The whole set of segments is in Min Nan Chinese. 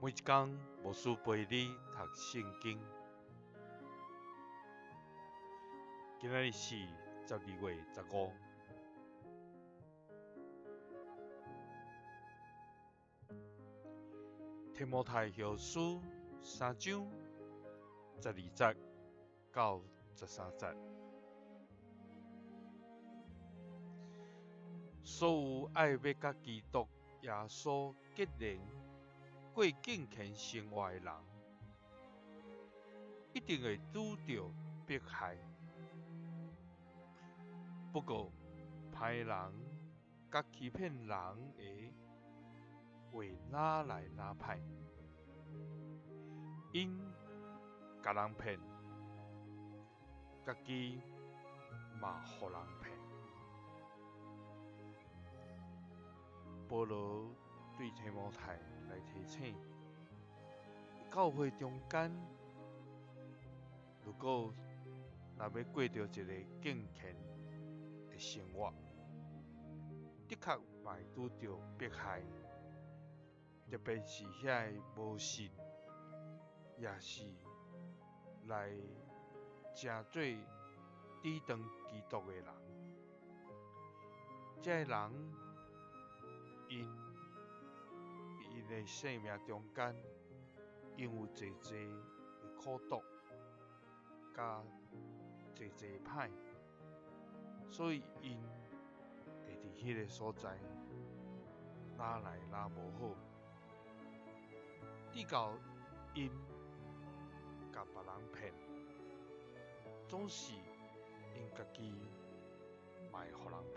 每一工，牧師陪你讀聖經。今仔日是12月15。提摩太後書三章12節到13節。所有愛欲佮基督耶穌結連過敬虔生活的人，一定會拄著迫害。不過，歹人佮欺騙人的話愈來愈歹，𪜶共人騙，家己嘛予人騙。保羅對提摩太來提醒，教會中間，如果若欲過著一个敬虔的生活，的確嘛會拄著迫害，特別是遐个無信，也是來成做抵擋基督的人，這个人𪜶𪜶的生命中間，𪜶有濟濟的苦毒，佮濟濟歹，所以𪜶會佇彼个所在，愈來愈無好，直到𪜶共別人騙，總是𪜶家己嘛會予人騙。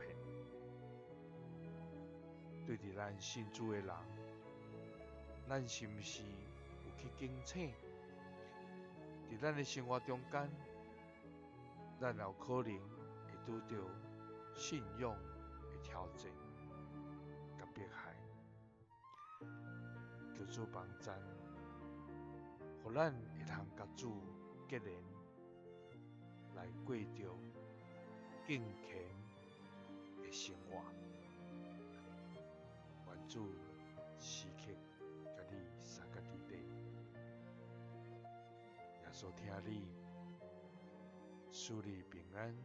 對佇咱信主的人，咱是毋是有去警醒？佇咱的生活中間，咱也有可能會拄著信仰的挑戰佮迫害。求主幫贊，予咱會通佮主結連，來過著敬虔的生活。願主時刻佮你相佮佇底，耶穌疼你，賜你平安。